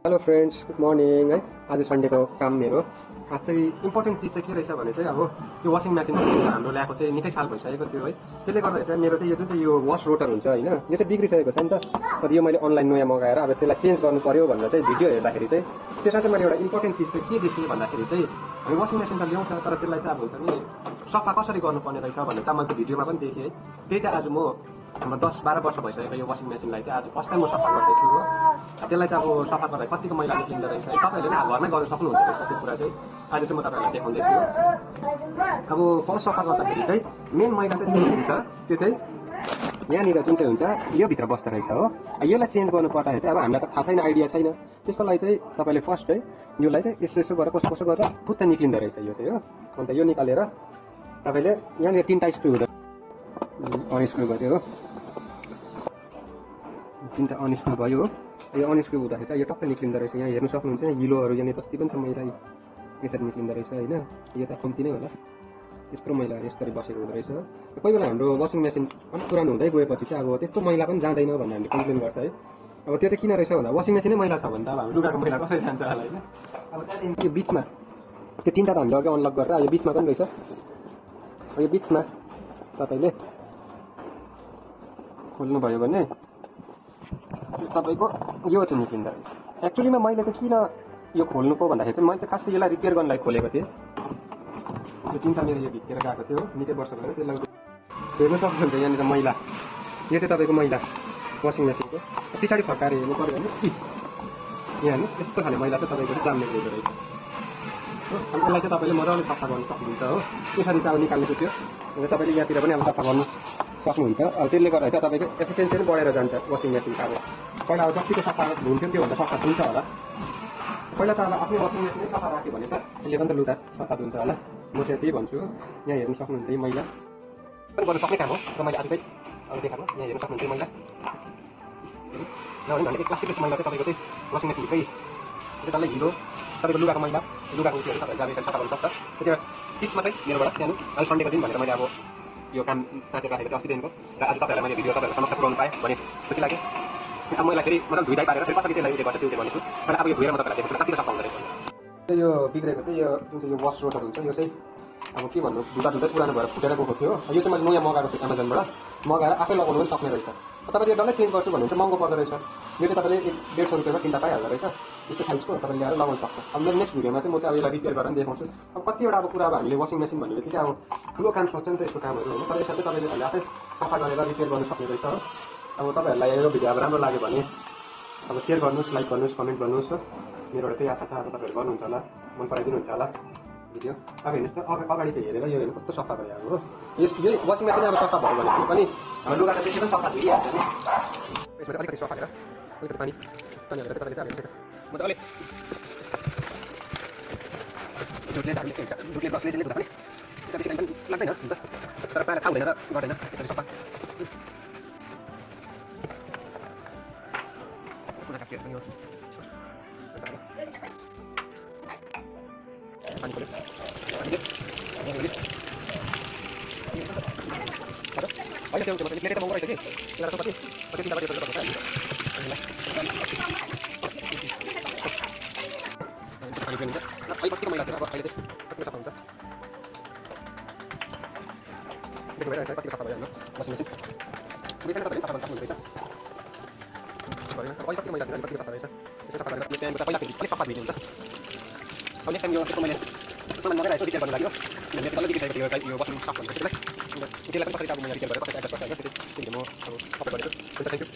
Hello friends, good morning है। आज सन्डेको काम मेरो खास चाहिँ इम्पोर्टेन्ट चिज चाहिँ के रहेछ भने चाहिँ अब यो वासिङ मेसिन हाम्रो ल्याएको चाहिँ निकै साल भइसकेको थियो है। त्यसले गर्दा चाहिँ मेरो चाहिँ यो जुन चाहिँ यो वास रोटर हुन्छ होइन, यो चाहिँ बिग्रिसकेको छ नि त। तर यो मैले अनलाइन नयाँ मगाएर अब त्यसलाई चेन्ज गर्नु पर्यो भनेर चाहिँ भिडियो हेर्दाखेरि चाहिँ त्यसमा चाहिँ मैले एउटा इम्पोर्टेन्ट चिज चाहिँ के देखेँ भन्दाखेरि चाहिँ हामी वासिङ मेसिन त ल्याउँछ, तर त्यसलाई चाहिँ अब हुन्छ नि सफा कसरी गर्नुपर्ने रहेछ भन्ने चाहिँ मैले भिडियोमा पनि देखेँ है। त्यही चाहिँ आज म हाम्रो 10-12 वर्ष भइसकेको यो वासिङ मेसिनलाई चाहिँ आज फर्स्ट टाइम म सफा गर्दैछु हो। त्यसलाई चाहिँ अब सफा गर्दा कतिको मैला निक्लिँदो रहेछ तपाईँहरूले नै घरमै गर्न सक्नुहुन्छ रहेछ। त्यो कुरा चाहिँ आज चाहिँ म तपाईँहरूलाई देखाउँदैछु। अब फर्स्ट सफा गर्दाखेरि चाहिँ मेन मैला चाहिँ के हुन्छ, त्यो चाहिँ यहाँनिर जुन चाहिँ हुन्छ यो भित्र बस्दो रहेछ हो। यसलाई चेन्ज गर्नु पर्दाखेरि चाहिँ अब हामीलाई त थाहा छैन, आइडिया छैन। त्यसको लागि चाहिँ तपाईँले फर्स्ट चाहिँ योलाई चाहिँ यसो यसो गरेर कसो कसो गरेर फुत्त निक्लिँदो रहेछ यो चाहिँ हो। अन्त यो निकालेर तपाईँले यहाँनिर 3टा स्क्रु हुँदो, अनस्क्रु गर्यो हो, 3टा अनस्क्रु भयो हो। यो अनस्क्रु हुँदाखेरि चाहिँ यो टक्कै निक्लिँदो रहेछ। यहाँ हेर्नु सक्नुहुन्छ हिलोहरू यहाँनिर जति पनि छ मैला यसरी निक्लिँदो रहेछ होइन। यो त कम्ती नै होला, यत्रो मैला यसरी बसेको हुँदो रहेछ। कोही बेला हाम्रो वासिङ मेसिन अलिक पुरानो हुँदै गएपछि चाहिँ अब त्यस्तो मैला पनि जाँदैन भनेर हामीले कम्प्लेन गर्छ है। अब त्यो चाहिँ किन रहेछ भन्दा वासिङ मेसिनै मैला छ भने त अब हाम्रो लुगाको मैला कसरी जान्छ होला होइन। अब त्यहाँदेखि त्यो बिचमा त्यो 3टा त हामीले अघि अनलक गरेर यो बिचमा पनि रहेछ। यो बिचमा तपाईँले खोल्नुभयो भने तपाईँको यो चाहिँ निक्लिँदो रहेछ। एक्चुअलीमा मैले चाहिँ किन यो खोल्नु पो भन्दाखेरि चाहिँ मैले चाहिँ खासै यसलाई रिपेयर गर्नलाई खोलेको थिएँ। यो 3टा मेरो यो भित्र गएको थियो निकै वर्ष भयो। त्यसलाई हेर्नु सक्नुहुन्छ यहाँनिर मैला, यो चाहिँ तपाईँको मैला वासिङ मेसिनको पछाडि फर्काएर हेर्नु पऱ्यो भने यहाँ हेर्नु यस्तो खाले मैला चाहिँ तपाईँको जाम निक्लिँदो रहेछ हो। अनि यसलाई चाहिँ तपाईँले मजाले सफा गर्नु सक्नुहुन्छ हो। यसरी चाहिँ अब निकाल्नु थियो र तपाईँले यहाँतिर पनि अब सफा गर्नु सक्नुहुन्छ। अब त्यसले गर्दा चाहिँ तपाईँको एफिसियन्सी पनि बढेर जान्छ वासिङ मेसिनको। अब पहिला अब जतिको सफा हुन्थ्यो त्योभन्दा सफा हुन्छ होला। पहिला त अब आफ्नै वासिङ मेसिनै सफा राख्यो भने त त्यसले पनि त लुगा सफा हुन्छ होला। म चाहिँ त्यही भन्छु। यहाँ हेर्नु सक्नुहुन्छ यो मैला पनि गर्नु सक्ने काम हो र मैले आज चाहिँ अब देखाएको यहाँ हेर्नु सक्नुहुन्छ मैला नभए भने एक प्लास्टिक मैला चाहिँ तपाईँको चाहिँ वासिङ मेसिनकै डल्लै हिलो तपाईँको लुगाको मैला लुगाको उयोहरू तपाईँले जाँदै सफा गर्नु सक्छ। त्यतिबेला टिप्स मात्रै मेरोबाट सानो अहिले सन्डेको दिन भनेर मैले अब यो काम साँचेर राखेको थिएँ अस्तिदेखिको र आज तपाईँहरूलाई मैले भिडियो तपाईँहरूलाई समक्ष पुऱ्याउनु पाएँ भने खुसी लाग्यो। अब मैले फेरि मतलब धुइधाइ पारेर फेरि कसरी त्यसलाई उयो गर्छ त्यो भनेको छु। तर अब यो धोएर म तपाईँलाई देखाउँछु कतिको सफा हुँदो रहेछ। यो बिग्रेको चाहिँ यो जुन चाहिँ यो वास रोटर हुन्छ यो चाहिँ अब के भन्नु धुँदा धुँदै पुरानो भएर फुटेर गएको थियो। यो चाहिँ मैले नयाँ मगाएको छु एमाजोनबाट, मगाएर आफै लगाउनु पनि सक्ने रहेछ। तपाईँले यो डल्लै चेन्ज गर्छु भने चाहिँ महँगो पर्दो रहेछ। यो चाहिँ तपाईँले 150 रुपियाँमा 3टा पाइहाल्दो रहेछ। यस्तो साइजको तपाईँले ल्याएर लगाउनु सक्छ। अब मेरो नेक्स्ट भिडियोमा चाहिँ म चाहिँ अब यसलाई रिपेयर गरेर देखाउँछु। अब कतिवटा अब कुरा अब हामीले वासिङ मेसिन भन्ने बित्तिकै अब ठुलो काम सोच्छ नि त यस्तो कामहरू होइन। तर यसरी चाहिँ तपाईँले आफै सफा गरेर रिपेयर गर्नु सक्ने रहेछ हो। अब तपाईँहरूलाई यो भिडियो अब राम्रो लाग्यो भने अब सेयर गर्नुहोस्, लाइक गर्नुहोस्, कमेन्ट गर्नुहोस् हो। मेरोबाट त्यही आशा छ अब तपाईँहरू गर्नुहुन्छ होला, मन पराइदिनुहुन्छ होला भिडियो। अब हेर्नुहोस् त अगाडि चाहिँ हेरेर यो हेर्नु कस्तो सफा भयो अब हो। यही वासिङ मेसिन अब सफा भयो भने पनि हाम्रो लुगा त त्यसै पनि सफा भइहाल्छ नि। यसमा चाहिँ अलिकति सफा गरेर अलिकति पानी हालेर चाहिँ तपाईँले चाहिँ हेर्नुहोस् मजाले जुटले ब्रसले धुँदा पनि बेसी टाइम पनि लाग्दैन हुन्छ। तर प्रायः थाहा हुँदैन र गर्दैन यसरी सफा पानी खोल्यो अहिले त्यो निक्लेर त महँगो रहेछ कि यसलाई कति 3टा बजेर गर्नुपर्छ पानी पनि हुन्छ र अहिले कतिको मैला थियो। अब अहिले चाहिँ कतिको सफा हुन्छ देख्नु भइरहेछ कतिको सफा भयो हाम्रो वासिङ मेसिन। बेसी तपाईँले सफा गर्न सक्नुहुँदैछ। अहिले कतिको मैला थियो कतिको सफा रहेछ यसो सफा गरेर त्यहाँबाट पहिला फेरि अलिक सफा भइदिन्छ। अब नेक्स्ट टाइम यो त्यसको मैले सामान मगाइरहेको रिपेयर गर्नु लागि मेरो डल्लै देखिसकेको थियो यो वासिङ सफा भनेको त्यसलाई पनि कसरी अब मैले रिपेयर गरेर कसरी एडजस्ट गर्छ होइन त्यो म सबै गरेको। हुन्छ, थ्याङ्क यू।